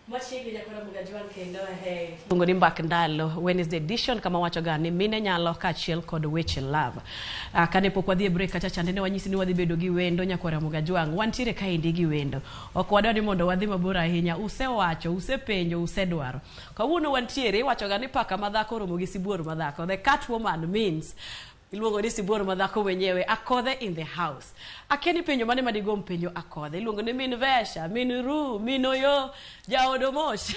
Machiegni nyakora Mugajwang' kendo e luongo ni Mbak Ndalo Wednesday edition kama wachoga ni mine nyalo kaachiel kod weche love. Kane pok wadhi e break kacha chande ne wanyisi ni wadhi bedo gi wendo nyakwara Mugajwang'. Wantiere kaendi gi wendo. Ok wadwa ni mondo wadhi mabor ahinya. Usewacho, usepenjo, usedwaro. Kawuono wantiere iwachoga ni paka madhako oromo gi sibuor madhako. The cat woman means iluongo ni sibuor madhako mwenyewe Akodhe in the house. Akia ni penjo mane madigom penjo Akodhe. Iluongo ni min Vesha, min Ru, min Oyo, jaod Omosh.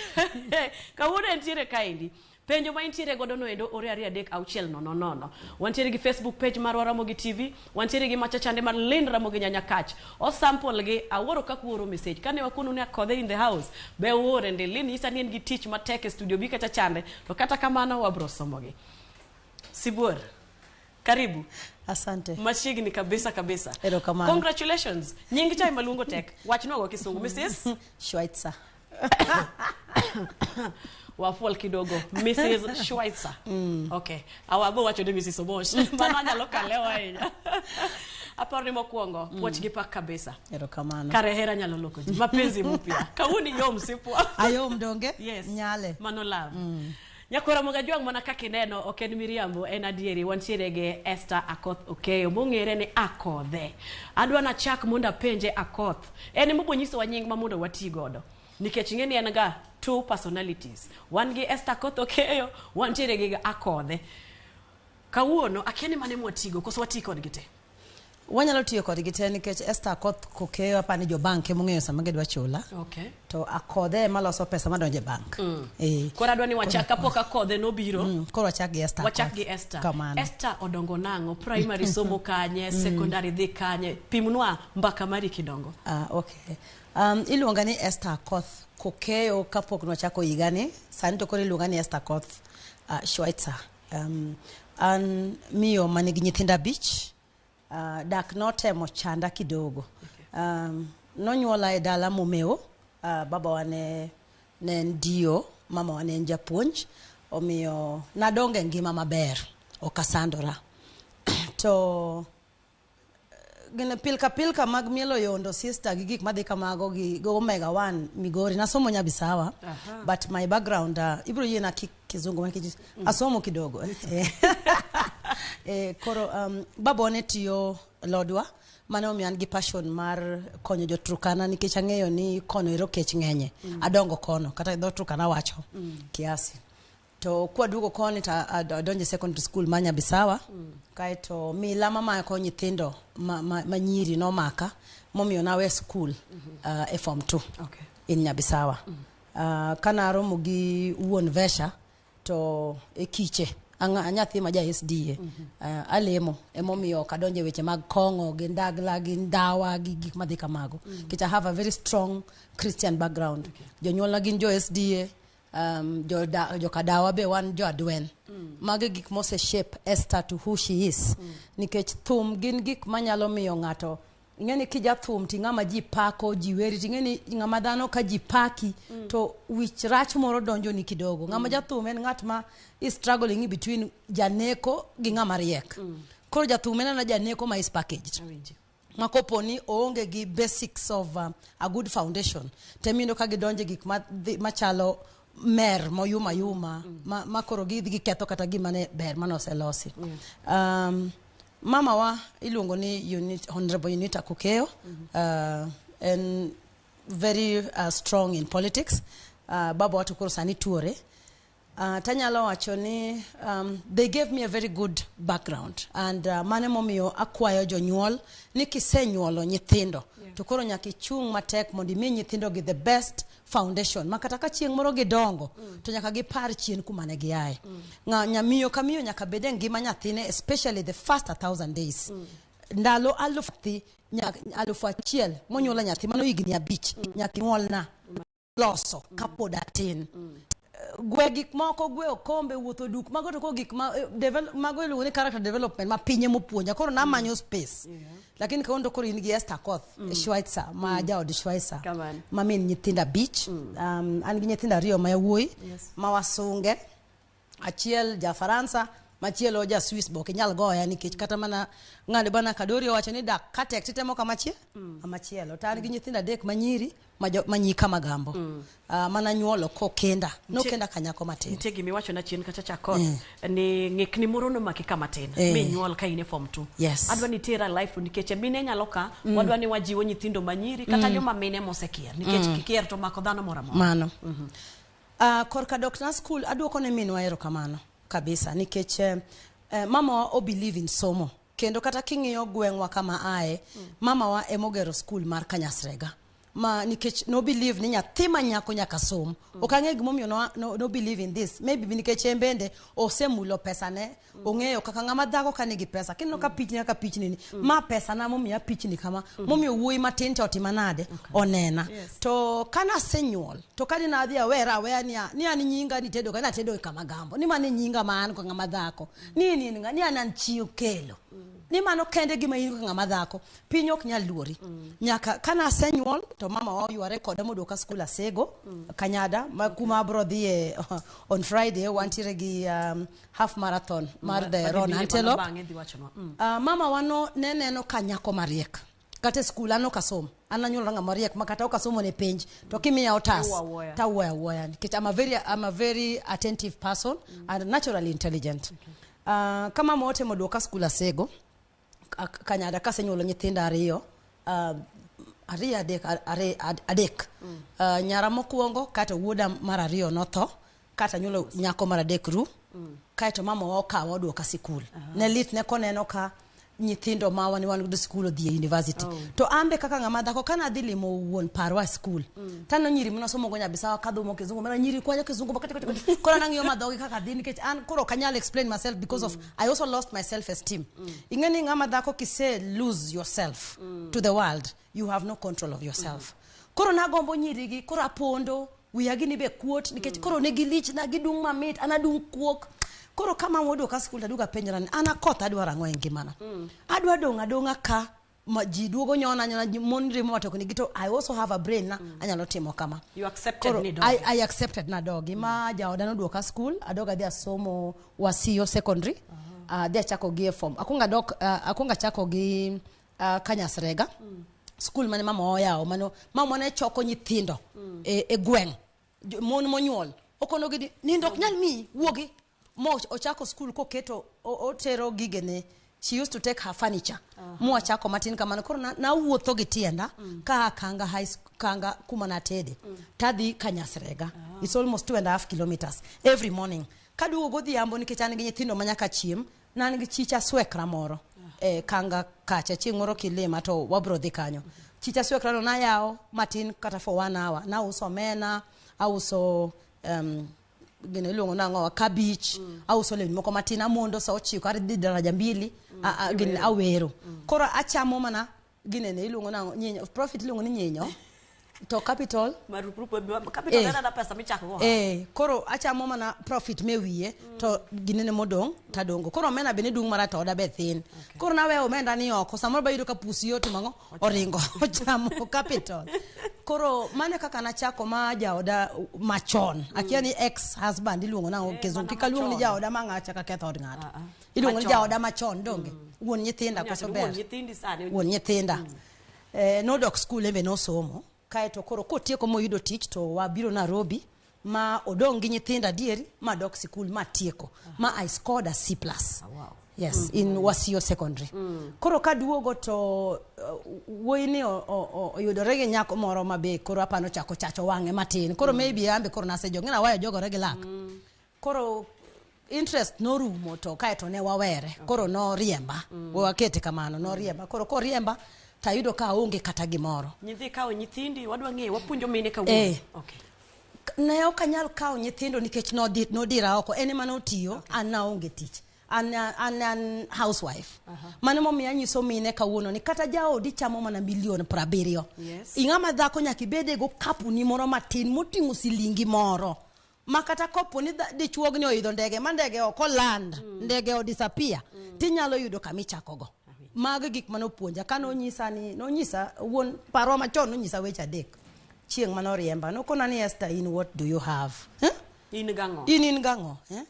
Kawuono entiere kaendi. Penjo ma intiere godo no endo ore 2 3 6 0 0. Wantiere gi Facebook page marwa Ramogi TV, wantiere gi macha chande mar Lynn Ramogi Nyanyakach. O sample gi awuoro kaka uoro message. Kane wakono ni Akodhe in the house, be uore ndi. Lynn nyisa ni en gi tich matek e studio bi kacha chande, to kata kamano wabro somogi. Sibuor, karibu. Asante. Machiegni kabisa kabisa. Erokamano. Congratulations. Nying cha ema luongo tek. Wachnwa go kisungu. Mrs. Schweitzer. Wafuol kidogo. Mrs. Schweitzer. Okay. Awabo wacho ni Mrs. Omosh. Mano anyalo kalewo ahinya. Aparo ni mokwongo, puoch gi pak kabisa. Erokamano. Kare hera nyalo loko ji. Mapenzi mpya. Kawuono yom sipwa. Ayom donge? Yes. Nyale. Mano love. Nyakwara Mogajwang' mana kaka ineno ok en miriambo en adieri wantiere gi Esther Akoth Okeyo mong'ere ni Akodhe. Adwa nachak mondo apenje Akoth. En ema obonyisowa nying ma mondo wati godo. Nikech ing'e ni en ga two personalities. Wan gi Esther Akoth Okeyo, wantiere gi Akodhe. Kawuono akia ni mane mwatigo koso wati kodgi te. Wanyalo tiyo kodgi te nikech Esther Akoth Okeyo apani ni jo bank ema ong'eyo sama gidwa chula. Okay. To Akodhe ema loso pesa madonjo e bank. Eh. Koro adwa ni wachak kapok Akodhe nobiro. Koro wachak gi Esther Wachak Akoth. gi Esther. Kamano. Esther odongo nang'o? Primary somo kanye? Secondary dhi kanye? Pimnwa mbaka mari kidongo. Ah, okay. Iluonga ni Esther Akoth Kokeyo kapok nwachako higani. Sani to koro iluonga ni Esther Akoth Schweitzer. An miyo manigi nyithindo 5. Dak notemo chanda kidogo. Nonyuola e dala momeo. Babawa ne en dio, mamawa ne en japuonj. Omiyo nadongo e ngima maber, ok asandora. To gine pilka pilka mag mielo yondo sister gi gik madhi kamago gi Omega 1 Migori. Nasomo Nyabisawa. But my background ibro yiena kizungu nikech asomo kidogo. Koro babawa ne tiyo Lodwa. Mane omiyo an gi passion mar konyo jo Turkana nikech ang'eyo ni kono ero kech ng'enye. Adongo kono kata dho Turkana wacho kiasi. To kwaduogo koni to adonjo e secondary school ma Nyabisawa. Kaeto mila mamako nyithindo ma nyiri nomaka momiyo nawe school e form 2 in Nyabisawa. Kana aromo gi wuon Vesha to e kiche nyathi ma ja SDA alemo emomiyo ok adonjo e weche mag kong'o gi ndagla gi ndawa gi gik madhi kamago. Nikech I have a very strong Christian background. Jonyuolna gin jo SDA, jokadawa be wan jo adwen. Mago e gik mose shape Esther to who she is. Nikech thum gin gik manyalo miyo ng'ato ing'e ni kija thum ti ng'ama ji pako ji weri ti ing'e ni ng'ama dhano ka ji paki to wich rach moro donjo ni kidogo. Ng'ama jathum en ng'at ma is struggling in between janeko gi ng'ama riek. Koro jathum en ana janeko ma is packaged. Ma kopo ni oonge gi basics of a good foundation temiyudo ka gidonje gik machalo mer moyuma yuma ma koro gidhi giketho kata gima ne ber mane oselosi. Mama wa iluongo ni Honorable Unita Kokeyo. En very strong in politics. Baba wa to koro sani tuore. Tanyalo wacho ni they gave me a very good background and mane momiyo akwayo jonyuol ni kisenyuolo nyithindo to koro nyaka ichung' matek mondo imi nyithindo gi the best foundation ma kata ka chieng' moro gidongo to nyaka gipar chien kuma ne giaye. Miyo ka miyo nyaka bed e ngima nyathine especially the first 1,000 days. Ndalo 1000 monyuolo nyathi mano higni 5 nyaka inyuolna loso kapod atin. Gwe gik moko, gwe okombe, wuotho duk, mago to koro gik ma mago iluongo ni character development ma pinye mopuonja. Koro namanyo space. Lakini kawuono to koro in gi Esther Akoth Schweitzer ma jaod Schweitzer ma min nyithindo 5. An gi nyithindo 2 ma yawuoyi ma wasunge, achiel ja Faransa, Machielo ja Swiss bo ok inyal goya nikech kata mana ng'ane bana Kadori owacho ni dak ka tek titemo kama chie kama chielo. To an gi nyithindo adek manyiri ma nyika Magambo. Mana nyuolo kokenda. Nokenda ka nyako matin. Nitie gima iwachona chien kacha cha kot ni ng'ikni moro nomaki kama tin minyuol ka in e form 2. Yes. Adwa ni itera life nikech mine nyalo ka wadwa ni wajiwo nyithindo manyiri kata joma mine mosekier nikech kier to mako dhano moro amora. Mano. Korka dok na school aduoko ne minwa erokamano kabisa nikech mama o believe in somo kendo kata king'iyo gweng'wa kama ae mama wa emogero school mar Kanyasrega ma nikech no believe ni nyathi ma nyako nyaka som. Ok ang'e gimomiyo no believe in this, maybe nikech en bende osemulo pesa ne ong'eyo kaka ng'ama dhako ka nigi pesa kineno ka pichni kaka pichni ni ma pesa na momiya pichni kama momiyo wuoyi matin cha otima nade onena. To kanasenyuol to kani nadhi awera aweya niya ni an nyinga nitedo ka natedo kama gambo ni mano e nyinga ma an ko ng'ama dhako ni in in ng'a ni an an chi okelo ni mano kende gima in go ng'ama dhako piny ok nyal luori. Nyaka kanasenyuol to mama wa oyware koda moduoka skul Asego Kanyada ma kuma abro dhiye on Friday wantiere gi half marathon mar the Wadhi Ron bire mano Antelope. bang'e dhi wachonwa. Mama wa no ne neno ka nyako mariek kata e skul an ok asom an anyuola ng'ama riek ma kata ok asomo ne penj to kimiya otas Iwuoyo awuoya. Tawuoyo awuoya nikech I'm a very attentive person and naturally intelligent. Ka mama otemo duoka skul Asego Kanyada kasenyuolo nyithindo ariyo ariyo adek adek nyara mokwongo kaeto wuoda mar ariyo notho kaeto anyuolo nyako mar adek ru kaeto mama wa okawa oduoka sikul. Ne lit ne koneno ka nyithindo mawa ne wan godo sikul odhi e university. To an be kaka ng'ama dhako kana dhi limo wuon parwa e skul taneno nyiri manosomo go Nyabisawa kadhumo kizungu mana nyiri kwanyo kizungu makati kati kati koro nang'iyo madhogi kaka dhi nikech an koro ok anyal explain myself because of I also lost my self esteem. Ing'e ni ng'ama dhako kise lose yourself to the world, you have no control of yourself. Koro nagombo nyirigi koro apondo wiya gini be kuot nikech koro ne gilich na gidung' mamit an adung' kuok. Koro ka mama oduoka skul taduogo apenjora ni an akoth adwaro ang'o e ngimana adwa dong' adong'a ka ma ji duogo nyona nyona mon riembo matokni gi to I also have a brain na anyalo timo kama. You accepted Koro, ni dogi. I accepted nadogi ma jaoda noduoka skul adog adhi asomo Wasiyo Secondary. Adhi achako gi e form akwongo adok akwongo achako gi Kanyasrega skul mane mama oyawo mano mama ne choko nyithindo e gweng' mon monyuol okonogi ni nindo ok nyal miyi wuogi mo ochako skul koketo otero gigene. She used to take her furniture mwachako matin kamano. Koro nawuotho gi tienda ka Kanga high Kanga kuma natede tadhi Kanyasrega. It's almost 2.5 kilometers every morning kaduogo godhiambo nikech an gi nyithindo ma nyaka chiem na an gi chicha swekra moro Kanga kacha chieng' moro kilima to wabro dhi kanyo chicha swekra no nayawo matin kata for one hour nauso omena auso gino iluongo nang'o kabich auso lewni moko matin amondo sa 9 adhi daraja mbili gini awero koro achamo mana ginene iluongo nang'o nyinyo profit iluongo ni nyinyo to capital Marupurupu capital en ana pesa michako go. Koro achamo mana profit me wiye to ginene modong' tadongo koro omenda be ne dung' marach to oda be thin koro naweyo omenda ni oko samoro bayudo ka pusi otimo ang'o oringo ochamo capital. Koro mano e kaka nachako ma jaoda machon akia ni ex husband iluongo nang'o kizungu mana kik aluong ni machon. Jaoda ma ng'acha ka ketho od ng'ato Ah, ah. iluongo ni Machon. jaoda machon donge wuon nyithinda koso Wuon ber nyithindi sani. Wuon nyithinda nodok skul embe nosomo kaeto koro kotieko moyudo tich to wabiro Nairobi ma odong' gi nyithindo adieri ma dok sikul ma tieko ma I scored a C plus. Yes, in Wasio Secondary. Koro kaduogo to wuoyi ni oyudore gi nyako moro ma be koro apano chako chacho wang'e matin koro maybe ambe koro nasejog ng'e nawayo jogore gi lak koro interest norumo to kaeto ne wawere koro noriemba we wakete kamano noriemba koro koriemba tayudo ka aonge kata gimoro. Nyidhi kawo nyithindi wadwa ng'eyo wapuonjo mine kawuono. Okay. Ne ok anyal kawo nyithindo nikech nodira oko en ema notiyo an naonge tich an housewife. Mano momiyo anyiso mine kawuono ni kata jaodi chamo mana milion 70 ing'ama dhako nyaka ibede go kapuni moro matin moting'o silingi moro ma kata kopo ni dichuogni oidho ndege ma ndege ok oland ndege odisappear tinyalo yudo kamichakogo. Mago gik manopuonja ka nonyisa ni nonyisa wuon parwa machon nonyisa weche adek chieng' manoriemba nokona ni Esther, in what do you have, eh? In gang'o? In gang'o, eh?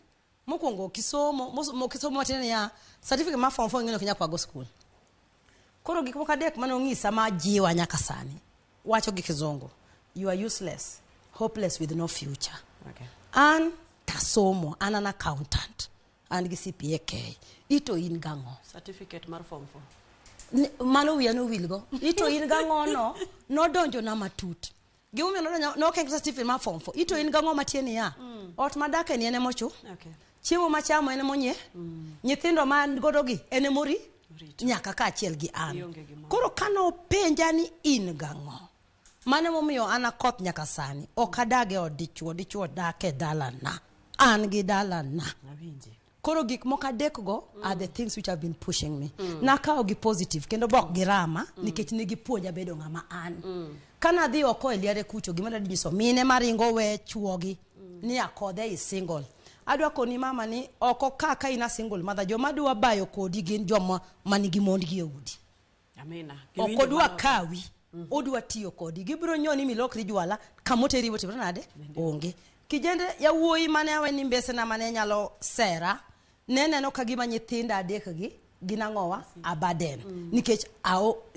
Mokwongo ok isomo, ok isomo matiende niya, certificate mar form 4 ing'e ni ok inyal kwago skul. Koro gik moko adek mane ong'isa ma jiwa nyaka sani. Wacho gi kizungu. You are useless, hopeless with no future. An tasomo, an an accountant. An gi CPA K. Ito in gang'o? Certificate mar form 4. Mano wiya nowilgo. Ito in gang'o no, nodonjo na matut. Gimomiyo nodonjo, nokengo certificate mar form 4. Ito in gang'o matie niya, ot madake ni en emochu. Chiemo machamo en emonyie. Nyithindo ma an godo gi en emori. Rito. Nyaka kaachiel gi an. Ionge gimoro. Koro kanopenja ni in gang'o, mano emomiyo an akoth nyaka sani. Ok adag e od dichuo, dichuo dak e dalana. An gi dalana. Awinji. Koro gik moko adek go are the things which have been pushing me. Nakawo gi positive kendo bok girama nikech ne gipuonja bedo ng'ama an. Kana adhi oko e liare kucho gima adwa nyiso mine maringo we chuogi ni akodhe is single. Adwa koni mama ni oko ka ka in a single mother joma dwa bayo kodi gin joma manigi mondgi e udi. Amina. Ok odwa kawi, odwa tiyo kodi. Gibiro nyoni milokri jwala kamoteri botimre nade? Onge. Kijende yawuoyi mane awe ni mbesena mane nyalo sera, ne neno ka gima nyithinda adek gi gin ang'owa a burden. Nikech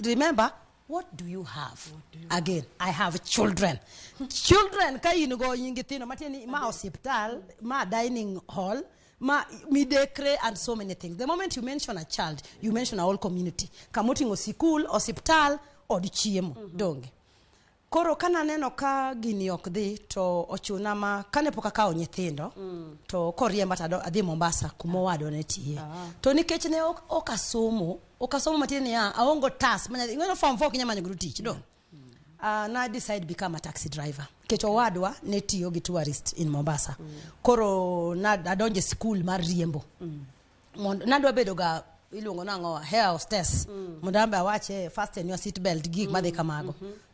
remember, what do you have? Again, I have children. Children ka in go in nyithindo matiende ni ma osiptal, ma dining hall, ma midekre and so many things. The moment you mention a child, you mention a whole community. Kamoting'o sikul, osiptal, od chiemo, donge. Koro kana neno ka gini ok dhi to ochuna ma kane pok akawo nyithindo to koriemba to adhi Mombasa kuma owadwa ne tiye. To nikech ne ok asomo, ok asomo matiende niya, aongo tas manya ing'e form 4 ok inyal manyo godo tich do. Na decide become a taxi driver. Nikech owadwa ne tiyo gi tourist in Mombasa. Koro na adonje school mar riembo. Mondo nadwa bedo ga iluongo nang'o hair hostess. Mondo ambe awache fasten your seat belt gik madhi kamago.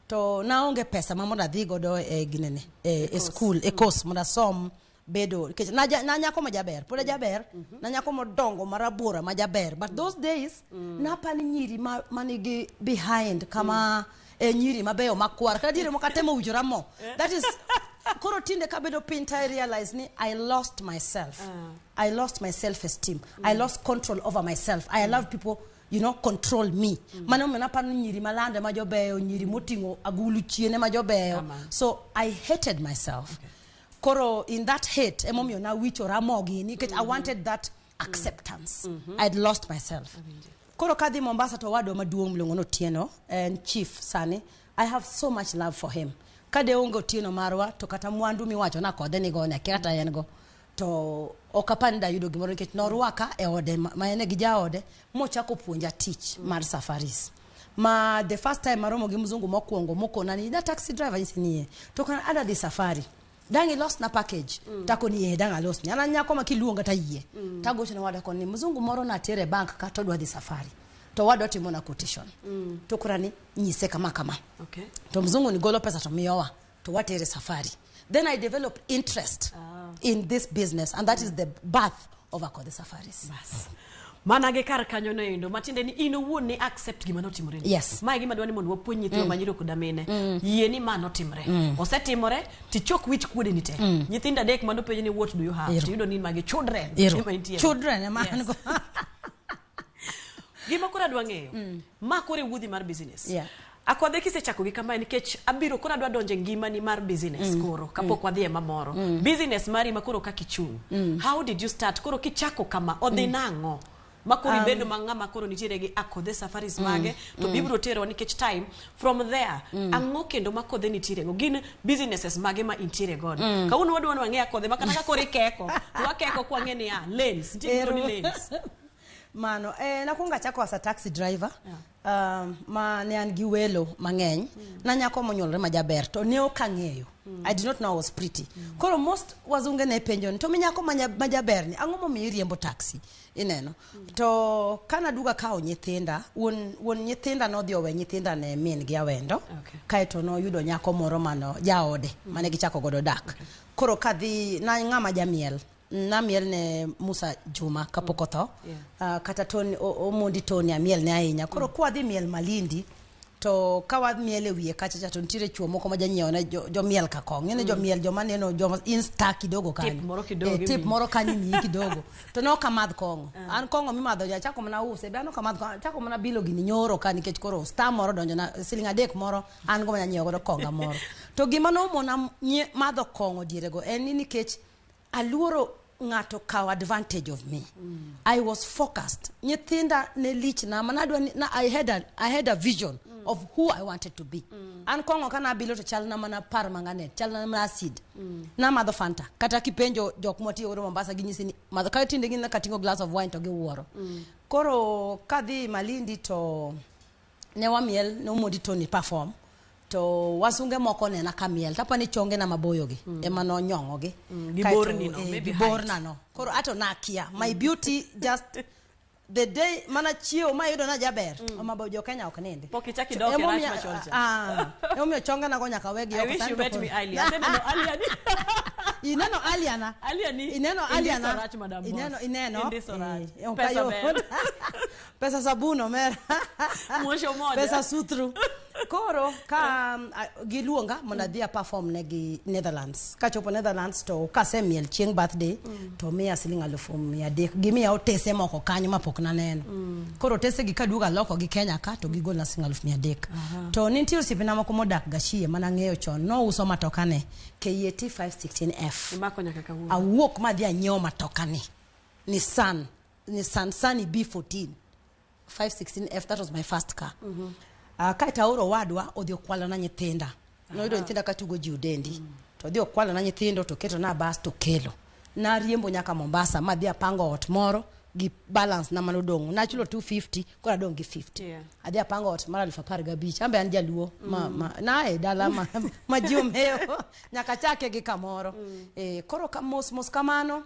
To naonge pesa ma mondo adhi godo e ginene e school e course mondo asom bedo nikech na nyako ma jaber pod ajaber na nyako modongo marabora ma jaber but those days napani nyiri manigi behind kama e nyiri mabeyo makwar kata diere moko atemo winjora mo that is koro tinde kabedo piny to I realize ni I lost myself. I lost my self esteem. I lost control over myself. I allowed people control me. Mano omiyo naparo ni nyiri malande ma jobeyo, nyiri moting'o agulu chiene ma jobeyo. So I hated myself. Koro in that hate, emomiyo nawichora mogi nikech I wanted that acceptance. I'd lost myself. Koro kadhi Mombasa to owadwa maduong' miluongo ni Otieno, en chief sani. I have so much love for him. Kade onge Otieno marwa to kata mwandu miwacho na kodhe nigo ne akia kata en go. To ok apar ni dayudo gimoro nikech norwaka e ode ma en gi jaode mochako puonja tich mar safaris. Ma the first time aromo gi mzungu mokwongo mokona ni na taxi driver nyise ni to kana adwa dhi safari. Dang' ilos na package. Tako ni dang' alos ni. An an nyako ma kiluonga ta yie. Tagocho ne wada koni mzungu moro natere bank ka to odwa dhi safari. To wadwa timo na quotation. To kora ni nyise kama kama. To mzungu ni golo pesa to miyowa to watere safari. Then I developed interest in this business and that is the birth of Akodhe Safaris. Bas. Mana gi kar kanyo no endo matiende ni in owuon ni accept gima notimore ni. Yes. Mae gima dwani mondo wapuonj nyithindo ma nyiri koda mine. Yie ni ma notimre. Osetimore tichok wich kuode ni te. Nyithindo adek mano penjo ni what do you have? Tiyudo ni magi children. Ema intiere. Children ema an go. Gima koro adwa ng'eyo. Ma koro e wuodhi mar business. Yeah. Akodhe kisechako gi kamae nikech abiro koro adwa donjo e ngimani mar business koro kapok wadhi e mamoro. Business mari ma koro kaka ichung'. How did you start? Koro kichako kama odhi nang'o? Ma koro ibedo ma ng'ama koro nitiere gi Akodhe Safaris mage to bibiro terowa nikech time from there ang'o kendo ma Akodhe nitiere go gin businesses mage ma intiere godo kawuono wadwa ni wang'e Akodhe ma kata ka koro ikeko to wakeko kwang'e niya lanes nitie gimoro ni lanes Mano, nakwongo achako as a taxi driver. Ma ne an gi welo mang'eny. Na nyako monyuolore ma jaber to ne ok ang'eyo. I did not know I was pretty. Koro most wazunge ne penjo ni to mi nyako ma jaber ni ang'o momiyo iriembo taxi? Ineno. To kana duga kawo nyithinda, wuon nyithinda nodhi owe nyithinda ne min gi awendo. Kaeto noyudo nyako moro mano jaode mane gichako godo dak. Koro kadhi na ng'ama jamiel. Namiel ne Musa Juma kapok otho. Kata Tony, Omondi Tony amiel ne ahinya. Koro kwadhi miel Malindi To ka wamiel e wiye kacha cha to nitiere chuo moko ma janyiewo ne jomiel ka kong'. Ing'e ni jomiel joma neno joma insta kidogo kanyo. Tip moro kidogo Eh, tip imiyi. moro kanyo imiyi kidogo. To ne ok amadh kong'o. An kong'o mimadho ja achako mana use. Be an ok amadh kong'o. Achako mana bilo gini nyoro ka nikech koro star moro donjo na siling 3 moro an go mana nyiewo godo konga moro. To gima nomona madho kong'o dierego en ni nikech aluoro ng'ato kawo advantage of me. I was focused. Nyithinda ne lich na mana adwa ni na I had a vision of who I wanted to be. An kong'o kana abilo to chal na mana par manganet, chal na mana acid. Namadho Fanta. Kata kipenjo jok mwatiyo godo Mombasa ginyisi ni madho ka tinde gin kating'o glass of wine to giwuoro. Koro kadhi Malindi to ne wamiel ne Omondi Tony perform to wasunge moko nena ka miel tapa ni chonge na maboyo gi ema nonyong'o gi. Gi Kaeto, borni no, maybe gi height. borna no koro ato nakia my beauty just the day mana chiewo mayudo na jaber mm. Jo Kenya ok nindi. Pok ichak idok e rach machon cha. Ah, emomiyo chonge nago nyaka wegi I oko, wish sani you to met koro- me earlier. Aseneno earlier ni. Ineno earlier na Earlier ni. Ineno Indiso earlier na rach, Madam Boss. Ineno Indiso rach. Eh, Pesa okayo. ber. Pesa sabun omera. Mwosho moja. Pesa sutru. Koro ka giluonga mondo adhi a perform ne gi Netherlands. Kachopo Netherlands to kasemiel chieng' birthday to miya siling 300,000. Gimiya otese moko kanyo mapok naneno. Koro otese gi kaduogo aloko gi Kenya ka to gigolna siling 300,000. To nitie osiepena moko modak Gachie manang'eyo chon nouso matokane KAT 516F. Imako nyaka kawuono. Awuok madhi anyiewo matokani. Nissan Sunny B14 516F, that was my first car. Kaeto aoro owadwa odhi okwalona nyithinda. Noyudo nyithinda katugo ji udendi. To odhi okwalona nyithindo to keto na bas to kelo. Nariembo nyaka Mombasa madhi apango ot moro gi balance na manodong'. Nachulo 250 koro adong' gi 50. Adhi apango ot mar 15,000. An be an jaluo ma nae dala ma ji omewo nyaka chake gi kamoro. Koro ka mos mos kamano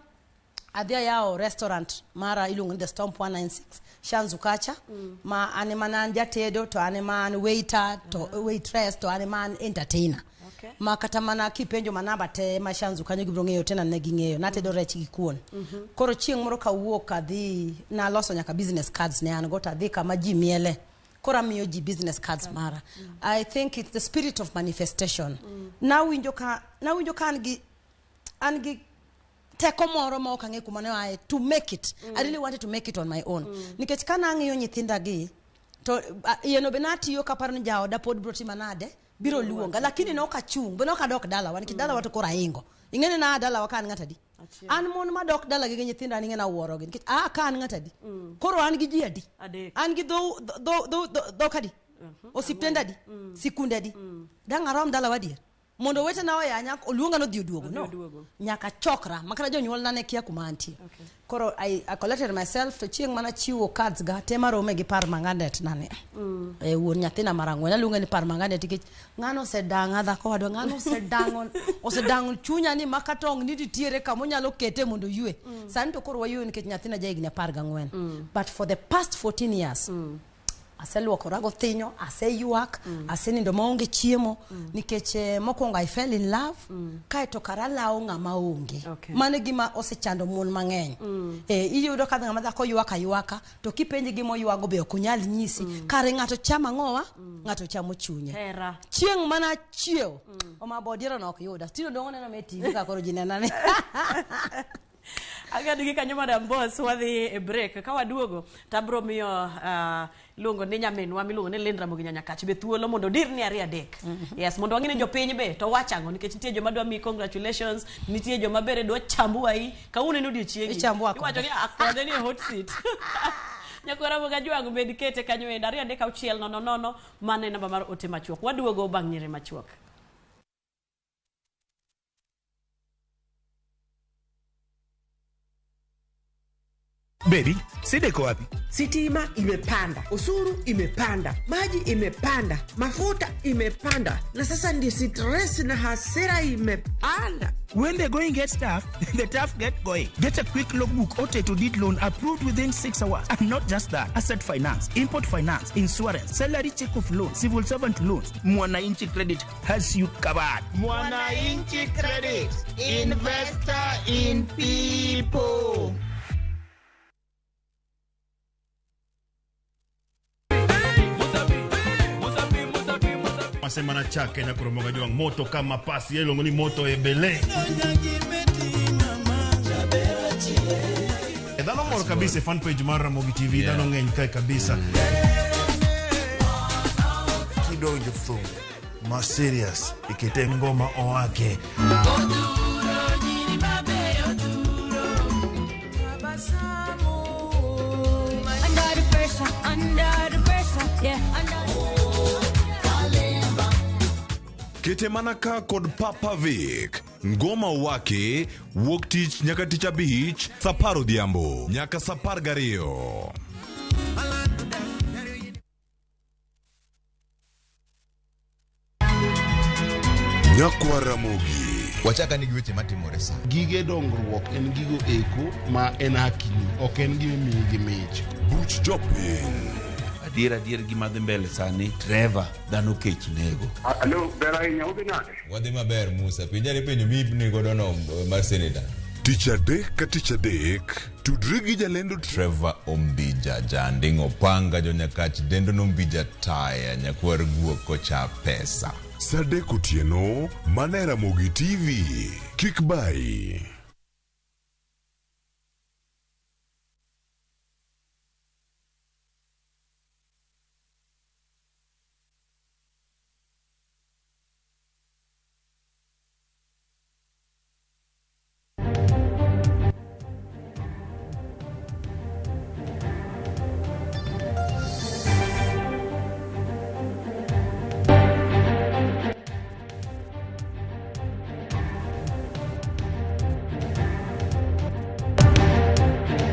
adhi ayawo restaurant mara iluongo ni The Stomp 196 Shanzu kacha ma an ema ne an jatedo to an ema an waiter to waitress to an ema an entertainer. Ma kata mana kipenjo manamba te ma Shanzu kanyo gibiro ng'eyo tena ne ging'eyo natedo rech gi kuon. Koro chieng' moro kawuok adhi naloso nyaka business cards ne an go to adhi kama ji miele koro amiyo ji business cards mara. I think it's the spirit of manifestation. Nawinjo ka an gi teko moro ma ok ang'e kuma ne oaye to make it. I really wanted to make it on my own. Nikech ka nang'iyo nyithinda gi to yieno be natiyo kaparo ni jaoda pod biro tima nade biro luonga lakini ne ok achung' be ne ok adok dalawa nikech dalawa to koro ahingo ing'e ni naa dalawa ka an ng'at adi. Achiel. An mon madok dala gi nyithinda an ing'e nawuorogi nikech aa ka an ng'at adi koro an gi ji adi. Adek. An gi dho dhok adi osiptende adi sikunde adi dang' arom dalawa adier mondo owetena oyanya oluonga nodhi oduogo Odhi no oduogo. Nyaka chokra makata jonyuolna ne kia kuma antie. Koro I collected myself to chieng' mana chiwo cards ga te marome gi par manganet nane e wuon nyathina mar ang'wen aluonge ni par manganet nikech ng'ano osedang'a dhako wadwa ng'ano osedang'o osedang'o chunya ni makata ong ni nitiere kama onyalo kete mondo oywe sani to koro wayweyo nikech nyathina ja higni 14. But for the past 14 years aseluokora gothinyo aseywak asenindo maonge chiemo nikech mokwongo I fell in love kaeto kara alawo ng'ama onge. Mano e gima osechando mon mang'eny. Iyudo ka ng'ama dhako ywak aywaka to kipenje gima oywago be ok onyal nyisi kare ng'ato chamo ang'owa ng'ato chamo chunye. Hera. Chieng' mana chiew omabo odiero no ok yuda tino dong' oneno me TV ka koro ji nena ni Agadi gi kanyo Madam Boss wadhi e break ka waduogo tabro miyo iluongo ni nyaminwa miluongo ni Linda Ramogi Nyakach be thuolo mondo odirni ariyo adek. Yes, mondo wang'e ni jopiny be to wachang'o nikech nitie joma dwa miyi congratulations, nitie joma bende dwa chambuai kawuono en odiochiengi. Ichambua kode. Iwacho ni akode ni e hot seat. Nyakwara Ramogi Ajwang' bed kete kanyo endo 236 00 mano e namba mar ote machuok. Waduogo bang' nyiri machuok. Baby, shida iko wapi? Sitima imepanda, ushuru imepanda, maji imepanda, mafuta imepanda, na sasa ndio stress na hasira imepanda. When the going gets tough, the tough get going. Get a quick logbook or title deed loan approved within 6 hours. And not just that, asset finance, import finance, insurance, salary check off loan, civil servant loans. Mwananchi Credit has you covered. Mwananchi Credit, investor in people. Musabi, Musabi, Masema na chake na kuromoga jwang moto kama pasi iluongo ni moto ebele. Dhano mor kabisa e fan page mar Ramogi TV, dhano ng'eny kae kabisa. Kidonjo thum ma serious ikete ngoma owake. Under the pressure, under the pressure, yeah, under Kete mana ka kod Papa Vic. Ngoma wake wuok tich nyaka tich abich saa apar odhiambo nyaka saa apar gariyo. Nyakwar Ramogi. Wachaka ni gi weche matimore sa. Gige dongruok en gigo eko ma en hakini, ok en gima imiyi gi mich. Buch jopiny. Adier adier gima dhi mbele sani Trevor dhano kech nego. Alo, ber ahinya, udhi nade? Wadhi maber Musa. Penjani penjo miipni godo no mar senator. Tich adek ka tich adek, tudri gi jalendo Trevor Ombija Janding Opanga jonyakach dendo nombija taya nyakwar guok kocha pesa. Saa adek otieno, mana e Ramogi TV. Kik bayi.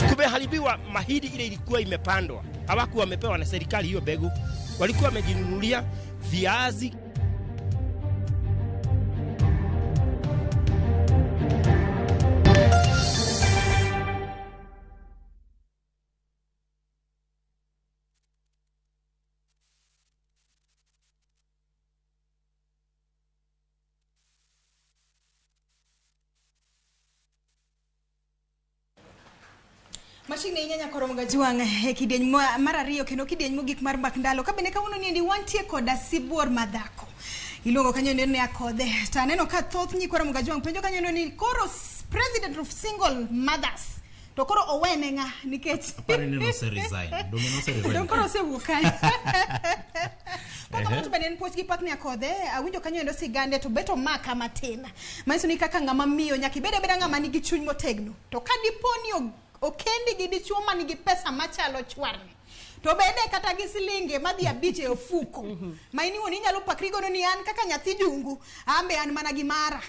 Kumeharibiwa mahindi ile ilikuwa imepandwa, hawakuwa wamepewa na serikali hiyo mbegu, walikuwa wamejinunulia viazi. Machiegni ahinya nyakoro Mogajwang' e kidieny mar ariyo kendo kidieny mogik mar mbak ndalo. Ka bende kawuono niendi wantie koda sibuor madhako. Iluongo kanyo ni Akodhe. To aneno ka thoth nyikwa Mogajwang' penjo kanyo ni koro president of single mothers to koro owene ng'a nikech Aparo ni nose resign. Donge nose resign? Dong koro osewuok kanyo. Kaka to bende en puoch gi pak ni Akodhe, awinjo kanyo endo sigande to bet omaka matin. Manyiso ni kaka ng'ama miyo nyaka ibed abeda ng'ama nigi chuny motegno. To ka dipo ni okendi gi dichuo manigi pesa machalo chwarni to bede kata gi silinge madhi abich e ofuko ma in iwuon inyalo pakri godo ni an kaka nyathi jungu ambe an mana gi mara.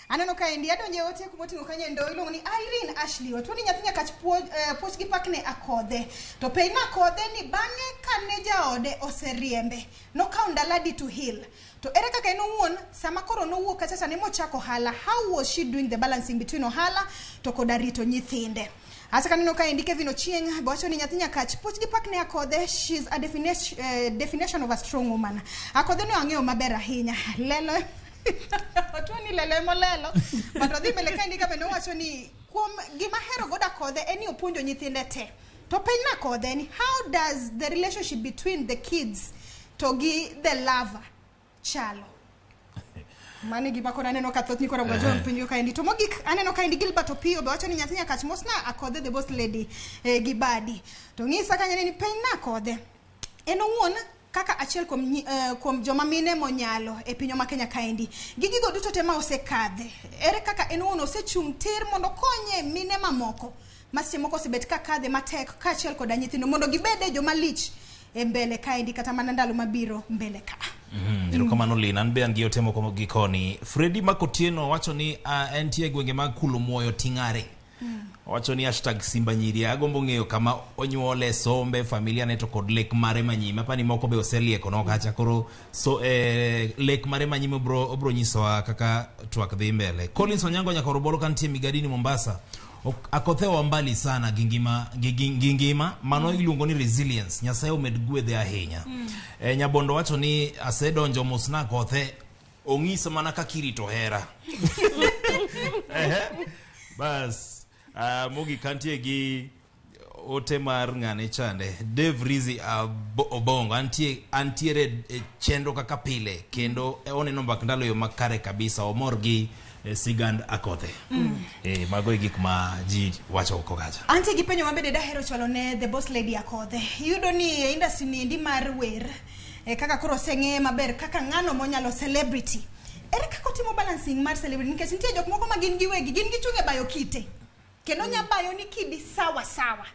Aneno ka endi adonje ote kumoting'o kanyo endo iluongo ni Irene Ashley otuo ni nyathi nyakach puoch gi pakne Akodhe to penj Akodhe ni bang'e kane jaode oseriembe nokawo ndalo adi to heal to ere kaka en owuon sama koro nowuok kacha cha ne mochako ohala, how was she doing the balancing between ohala to koda rito nyithinde. Asa kaneno ka endi Kevin Ochieng' be wacho ni nyathi nyakach puoch gi pakne Akodhe, she's a definition of a strong woman. Akodhe no ang'eyo maber ahinya lelo otuo ni lelo emolelo but odhi mbele kaendi ka bende owacho ni kuom gima ahero godo Akodhe en ni opuonjo nyithinde te. To penj na Akodhe ni how does the relationship between the kids to gi the lover chalo? Mano e gima koro aneno ka thoth nyikwa Mogajwang' penjo kaendi. To mogik aneno kaendi Gilbert Opiyo be wacho ni nyathi nyakach mosna Akodhe the boss lady gi badi. To ng'isa kanyo ni penj na Akodhe en owuon kaka achiel kuom joma mine monyalo e pinywa ma Kenya kaendi. Gi gigo duto te ma osekadhe, ere kaka en owuon osechung' tir mondo okonye mine mamoko ma seche moko osebet ka kadhe matek kaachiel koda nyithindo mondo gibede joma lich e mbele kaendi kata mana ndalo mabiro mbele ka. Erokamano Lina, an be an gi ote moko gi koni. Fredi Makotieno wacho ni entie e gwenge mag Kulumwoyo Ting'are. Owacho ni hashtag Simba Nyiri, agombo ng'eyo kama onyuole, sombe, familia ne to kod lek mare manyime. Apani moko be oselieko no kacha koro so lek mare manyime obro nyisowa kaka twak dhi mbele. Collins Onyango Nyakorobolo kantie Migadini Mombasa. Akothe wa mbali sana gi ngima mano iluongo ni resilience. Nyasaye omed gwedhe ahinya. Nyabondo wacho ni asedonjo mos na Akothe ong'isa mana kaka irito hera. Bas mogik kantie gi Ote mar ng'ane chande Dave Rizzi Obongo antiere e chenro kaka pile kendo oneno mbak ndalo yo makare kabisa omor gi sigand Akothee. Mago e gik ma ji wacho oko kacha. Antie gi penjo mabende dahero chwalo ne the boss lady Akothee. Iyudo ni e industry ni endi mar wer kaka koro oseng'eye maber kaka ng'ano monyalo celebrity. Ere kaka otimo balancing mar celebrity nikech nitie jok moko ma gin giwegi gin gichung' e bayo kite. Kendo nya bayo ni kidi sawa sawa.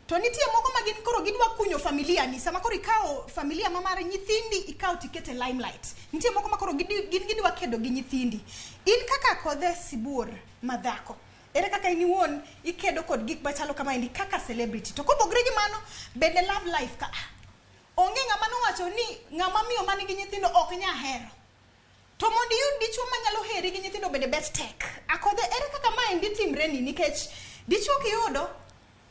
To nitie moko ma gin koro gidwa kunyo familia ni sama koro ikawo familia ma mar nyithindi ikawo tikete limelight. Nitie moko ma koro gin gidwa kedo gi nyithindi. In kaka Akothee Sibuor madhako, ere kaka in iwuon ikedo kod gik machalo kama endi kaka celebrity. To kopogre gi mano, bende love life ka onge ng'ama nowacho ni ng'ama miyo manigi nyithindo ok nya hero. To mondo iyud dichuo manyalo heri gi nyithindo bende bet tek. Akothee ere kaka maendi timre ni nikech dichuo kiyudo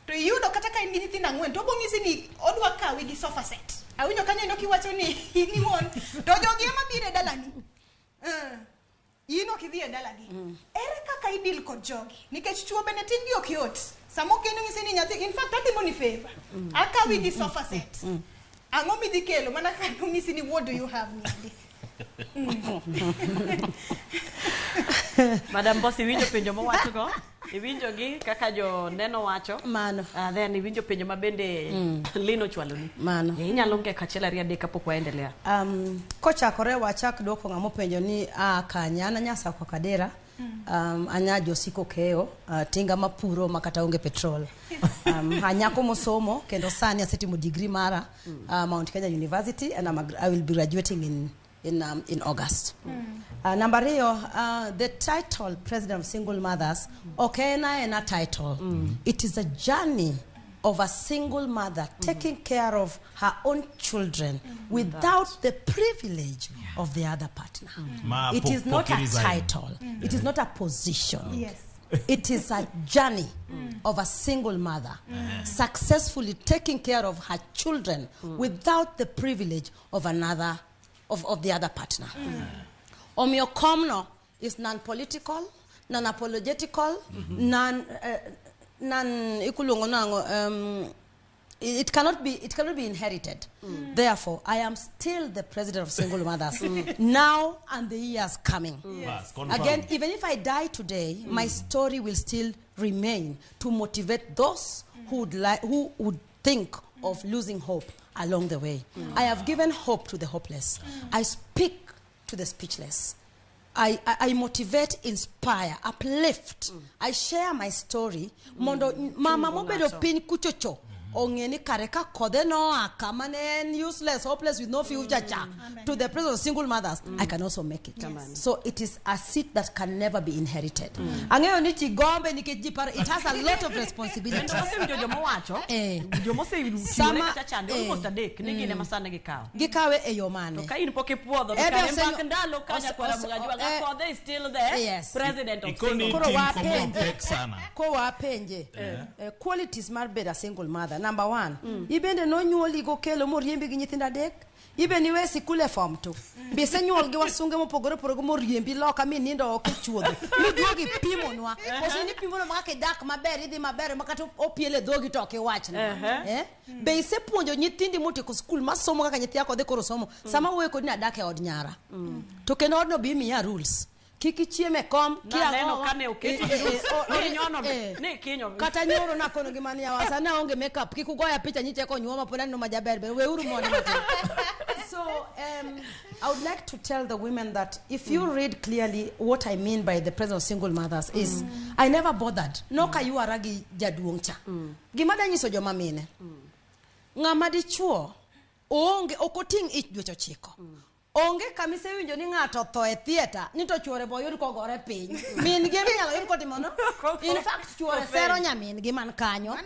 to iyudo kata ka in gi nyithindo ang'wen to obong'isi ni odwa kawi gi sofa set. Awinjo kanyo endo kiwacho ni in iwuon to jogi ema biro e dalani. In ok idhi e dalagi. Ere kaka idil kod jogi? Nikech chuo bende tijgi ok yot. Sama okendo ng'isi ni nyathi, in fact atimo ni favor. Akawi gi sofa set. Ang'o midhi kelo? Mana kaka nong'isi ni what do you have niendi? Madam Boss, iwinjo penjo mowacho go? Iwinjo gi kaka jo neno wacho? Mano. Then iwinjo penjo ma bende Lino chwaloni. Mano. Inyalo ng'e achiel ariyo adek kapok waendelea. Kochakore wachak dwoko ng'ama openjo ni a kanye, an anyasakwa Kadera. Anya josiko keyo, tinga mapuro makata onge petrol. Anyako mosomo kendo sani asetimo degree mara Mount Kenya University and I will be graduating in August. Number 2, the title President of Single Mothers, okay, na a title. It is a journey of a single mother taking care of her own children without the privilege of the other partner. It is not a title. It is not a position. Yes. It is a journey of a single mother successfully taking care of her children without the privilege of another, of the other partner. Omiyo komno is non-political, non-apologetical, it cannot be inherited. Therefore, I am still the president of single mothers now and the years coming. Yes. Again, even if I die today, my story will still remain to motivate those who would think of losing hope along the way. I have given hope to the hopeless. I speak to the speechless. I motivate, inspire, uplift. I share my story. Mondo mama mobedo piny kuchocho. Ong'e ni kare ka kodhe noa kama ne en useless, hopeless, with no future cha to the presence of single mothers, I can also make it. Yes. So it is a seat that can never be inherited. Ang'eyo ni ji gombe nikech ji paro, it has a lot of responsibilities. Kendo wasewinjo joma wacho, joma osewinjo kata chande, almost adek, ni gin ema sani gikawo. Gikawe e yo mane? To ka in pok ipuodho, to kare mbak ndalo ka nyakwara Mugajwang', Akothee is still there, yes. President of single. Koro wapenje. Qualities mar bedo a single mother. Number 1, ibende nonyuoli gokelo moriembi gi nyithindo adek, ibe niwe sikul e form 2. Bisenyuol gi wasunge mopogore opogore moriembi loka mi nindo oko e chuodho. Miduogi pimonwa. Koso ni pimonwa ma kaka idak maber, idhi maber ma kata opiel e dhogi to ok iwachna. Be isepuonjo nyithindi motieko skul masomo kaka nyithi Akothee koro somo. Sama wuoyo kodi ni adak e od nyara. To kendo odno be imiya rules. Kik ichiem e kom, kata nyoro nakono gi mani yawa, sani aonge makeup, kik ugoya picha nyicheko nyuoma pod aneno majaber ber, weuru mondo matin. So I would like to tell the women that if you read clearly what I mean by the presence of single mothers is I never bothered. Nok aywara gi jaduong' cha. Gima danyiso joma mine, ng'ama dichuo oonge ok oting' ich dweche 9. Onge kamisewinjo ni ng'ato otho e theatre ni to chuore bo yud kogore piny. Min gi eminyalo yud kotimo no. In fact chuore sero nyamin gi man kanyo.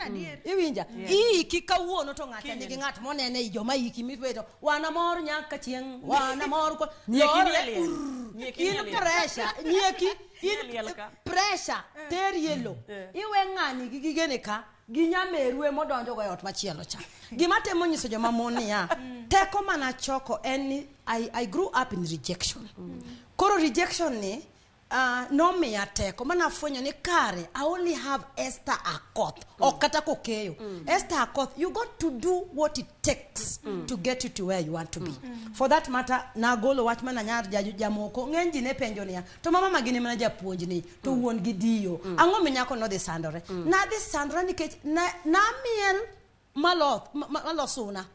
Iwinja. Iiki kawuono to ng'ato nigi ng'at monene i joma iki mibedo. Wan amor nyaka chieng', wan amor ko. In pressure, nyieki, in pressure teri e lo. Iwe ng'ani gi gigene ka. Gi nyameru emodonjo go e ot machielo cha. Gima temo nyiso joma mon niya, teko mana choko en ni I grew up in rejection. Koro rejection ni Nomiya teko manafwenyo ni kare I only have Esther Akoth, ok kata kokeyo Esther Akoth. You got to do what it takes to get you to where you want to be. For that matter, nagolo wach mana nyar jamoko ng'eny ji ne penjo niya, to mama ma gini mana japuonj ni to wuon gi diyo, ang'o minyako nodhi sandore? Nadhi sandore nikech namiel maloth malosuna,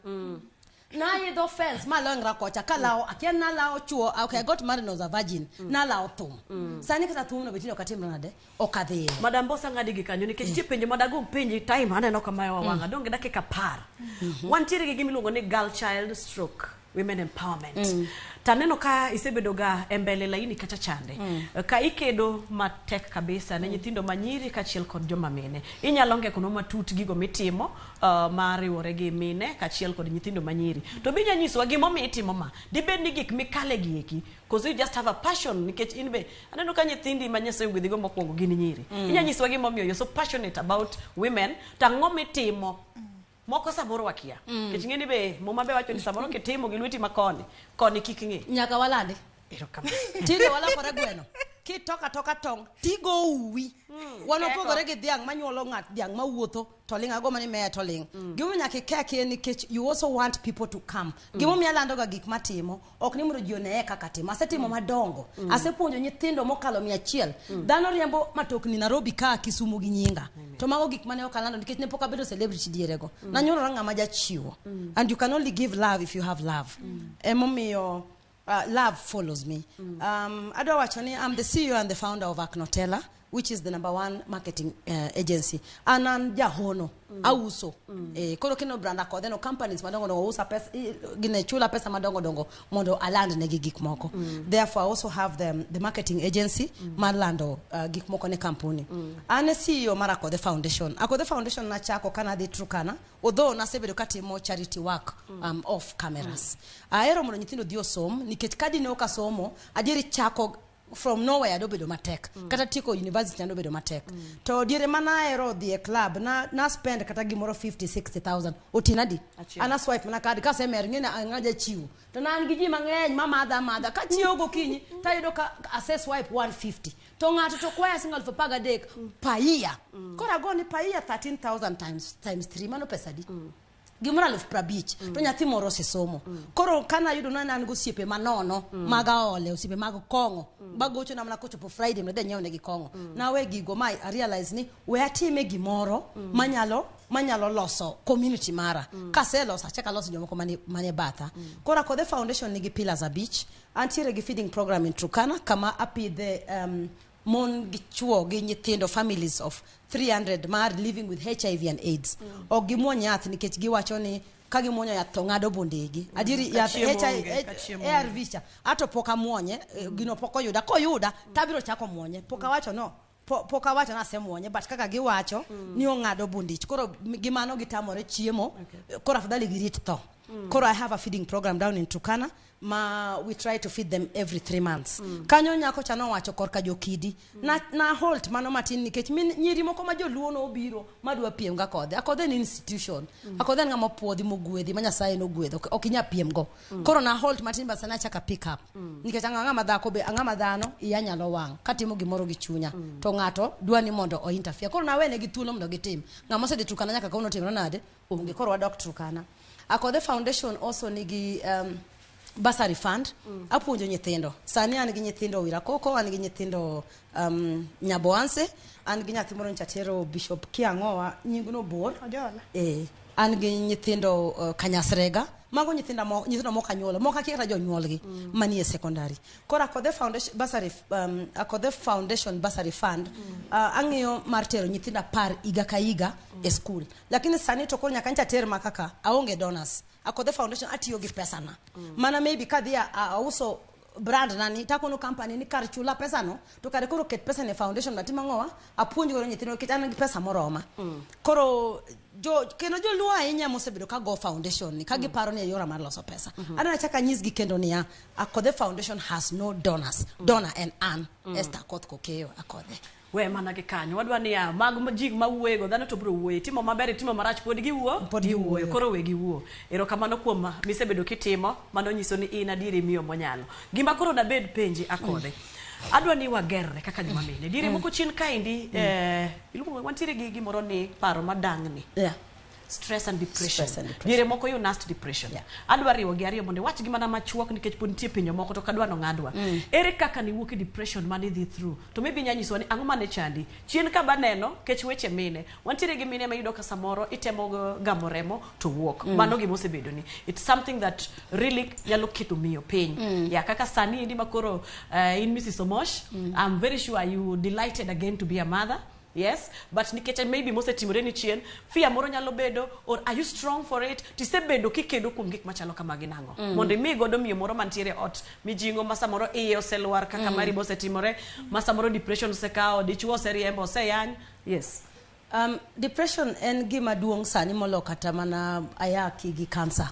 naidho fence malongra kocha kalawo, akia nalawo chuo. Okay, I got married, I was a virgin. Nalawo thum. Sani kata thum no betino katimra nade, ok adhiye. Madam Boss, ang'adi gi kanyo nikech nitie penjo madagomb penji. Time aneno ka mayowa wang'a donge dakika 10. Wantiere gi gimiluongo ni girl child stroke women empowerment. Taneno ka isebedo ga e mbele laini kata chande ka ikedo matek kabisa ne nyithindo manyiri kaachiel kod joma mine. Inyalo ngekonwa matut gigo mitimo mariwore gi mine kaachiel kod nyithindo manyiri, to be inya nyisowa gimomiyo itimo ma? Dibed ni gik mikale gi eki cause you just have a passion? Nikech in be aneno ka nyithindi ma Nyasaye ogwedhigo mokwongo gin nyiri. Inya nyisowa gimomiyo you're so passionate about women, to ang'o mitimo moko samoro wakia? Nikech ing'e ni be Muma be wacho ni samoro kitimo gi lweti makoni koni kik ng'e. Nyaka walandi. Erokamano. Tinde walokore gweno kitoka toka tong' tigo uwi. Wan opogore gi dhiang' manyuolo ng'at, dhiang' mawuotho to ling' ago mani meya to ling'. Gimomiyo nyaka ikeki en nikech you also want people to come. Gimomiyo alandoga gik matimo ok ni mondo ji oneye kaka timo. Asetimo madongo. Asepuonjo nyithindo mokalo 100. Dhano riembo matokni Nairobi ka, Kisumu gi nyinga. To mago gik mane ok alando nikech ne pok abedo celebrity dierego. Nanyuolora ng'ama jachiwo. And you can only give love if you have love. Emomiyo love follows me. Adwa wacho ni I'm the CEO and the founder of Aknotela, which is the number one marketing agency. An an jahono, auso. Koro kino brand Akodhe no, companies madongo dongo usa pesa, gine chula pesa madongo dongo mondo aland negi gik moko. Therefore, I also have the marketing agency mar lando gik moko ne kampuni. An e CEO mar Akodhe Foundation. Akodhe Foundation nachako kana dhi Turkana, although nasebedo katimo charity work off cameras. Ahero mondo nyithindo odhi osom nikech kadi ne ok asomo, adieri chako from nowhere dobedo matek. Kata tieko university nyalo bedo matek. To diere mana ahero dhi e club na spend kata gimoro 50 60,000 otinadi. Achiel. Ana swipe mana card kasemer ng'e ang'a jachiwo. To na an gi ji mang'eny mamadha amadha. Kachiewo gokinyi tayudo ka ase swipe 150. To ng'ato to kwaya siling 13,000 per year. Koro agoni per year 13,000 times 3 mano pesa adi? Gimoro 50,000. To nyathi moro osesomo. Koro kanayudo na an gosiepe manono mag aole, osiepe mag kong'o magochona mana kochopo Friday mondo adhi anyiew negi kong'o. Nawe gigo ma I realize ni we atime gimoro manyalo loso community mara. Kaseloso achako aloso jomoko manie batha. Koro Akodhe Foundation nigi pillars 5. Antiere gi feeding program in Turkana kama apidhe mon gi chuo gi nyithindo, families of 300 mar living with HIV and AIDS. Ok gimuony yath nikech giwacho ni ka gimuonyo yath to ng'ado bundegi. Adieri Ka yath chiemo HIV onge, ka chiemo onge. ARV cha ato pok amuonye, gino pok oyuda. Koyuda tabiro chako muonye. Pok awacho no. Pok awacho ni asemuonye, but kaka giwacho ni ong'ado bundich. Koro gi mano gitamore chiemo. Koro afadhali girit tho. Koro I have a feeding program down in Turkana ma we try to feed them every 3 months. Kanyo nyako cha nowacho korka jokidi. Na halt mano matin nikech min, nyiri moko ma joluo nobiro madwa piem ga Akodhe. Akodhe ni institution. Akodhe en ng'ama opuodhi mogwedhi ma Nyasaye nogwedho. Ok inyal piem go. Koro na halt matin but sani achaka pick up. Nikech ang'ama dhako be ang'ama dhano iya nyalo wang' katimo gimoro gi chunya to ng'ato dwa ni mondo o interfere. Koro nawene gi thuolo mondo gitim. Ng'ama osedhi Turkana nyaka kawuono otimre nade? Onge. Koro wadok Turkana. Akodhe Foundation also nigi bursary fund. Apuonjo nyithindo. Sani an gi nyithindo Wirakoko, an gi nyithindo Nyaboanse, an gi nyathi moro nchatero Bishop Kiang'owa, nyingno bor. Ojola. An gi nyithindo Kanyasrega. Mago nyithindo nyithindo mok anyuolo, mok akia kata jonyuolgi manie secondary. Koro Akodhe Foundation bursary, Akodhe Foundation bursary fund ang'iyo mar tero nyithindo 10 higa ka higa e school. Lakini sani to koro nyaka ncha ter ma kaka aonge donors. Akodhe Foundation atiyo gi pesa na. Mana maybe kadhi auso brand nani takono company ni kar chula pesa no to kare koro ket pesa ne foundation natimo ang'owa apuonj godo nyithindo nikech an gi pesa moroma. Koro jo kendo joluo ahinya mosebedo ka go foundation ni ka giparo ni e yora mar loso pesa. Adwa achak anyisgi kendo niya, Akodhe Foundation has no donors. Donor en an Esther Akoth Kokeyo Akodhe. We mana gi kanyo wadwa niya mag ji mawuoyego dhano to biro wuoye timo maber itimo marach pod giwuo. Pod giwuoyo. Koro we giwuo. Erokamano kuom misebedo kitimo mano nyiso ni in adieri miyo monyalo gima koro dabed penji Akodhe. Adwa ni wagerre kaka joma mine. Diere moko chien kaendi, iluongo wantiere gi gimoro ni paro madang'ni. Stress and depression. Stress and depression. Diere moko you nast depression. Adwa riwo gi ariyo mondo iwach gi mana machuok nikech pod nitie penjo moko to kadwa nong'adwa. Ere kaka niwuok e depression mane idhi through? To maybe inya nyisowa ni ang'o mane chandi? Chien ka baneno kech weche mine. Wantiere gi mine ma iyudo ka samoro itemo gamo remo to wuok. Mano gima osebedo ni. It's something that really nyalo keto miyo piny. Ya kaka sani endi makoro in Mrs. Omosh, I'm very sure you delighted again to be a mother. Yes, but nikech maybe mosetimore ni chien, fear moro nyalo bedo, or are you strong for it? Tisebedo kikedo kuom gik machalo kamagi nang'o? Mondo imi godo miyo moro mantiere ot, mijing'o ma samoro iye oselwar kaka mari bosetimore, ma samoro depression osekawo, dichuo oseriembo, oseyany. Yes. Depression en gima duong' sani molo kata mana ayaki gi cancer.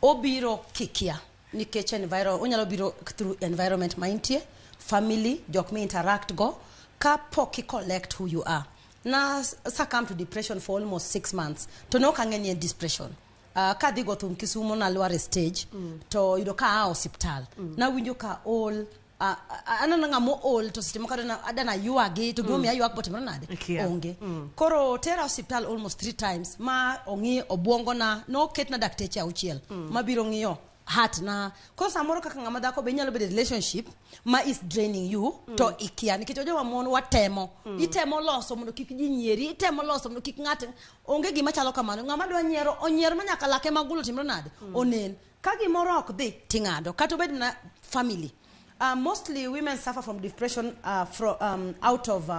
Obiro kikia nikech onyalo biro through environment ma intie, family, jok mi interact go, ka pok i collect who you are. Na succumb to depression for almost 6 months to ne ok ang'e ni en depression. Kadhi go thum Kisumo nalwar e stage to yudo ka aa osiptal. Nawinjo ka ol, aneno ng'ama ool to seche moko adana ywagi to gimomiyo aywak botimore nade. Ikia. Onge. Koro tera osiptal almost three times ma ong'i obwongona noketna dakteche auchiel mabiro ng'iyo heart na. Koro samoro kaka ng'ama dhako be inyalo bedo e relationship ma is draining you to ikia nikech joma mon watemo itemo loso mondo kik ji nyieri, itemo loso mondo kik ng'ato onge gima chalo kamano. Ng'ama dwa nyiero onyier ma nyaka lake magulo timre nade onen ka gimoro ok dhi ting'ado kata obed mana family. Mostly women suffer from depression out of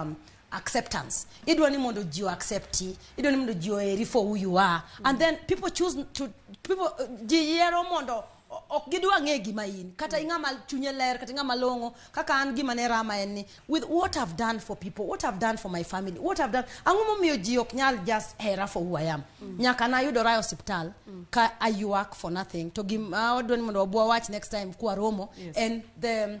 acceptance. Idwa ni mondo ji accept, idwa ni mondo ji oheri for who you are, and then people choose to people ji yiero mondo ok gidwa ng'e gima in kata ing'ama chunye ler kata ing'ama long'o. Kaka an gima ne rama en ni with what I've done for people, what I've done for my family, what I've done, ang'o momiyo ji ok nyal just hera for who I am? Nyaka nayudora e osiptal ka aywak for nothing. To gima wadwa ni mondo wabwa wach next time kwaromo en the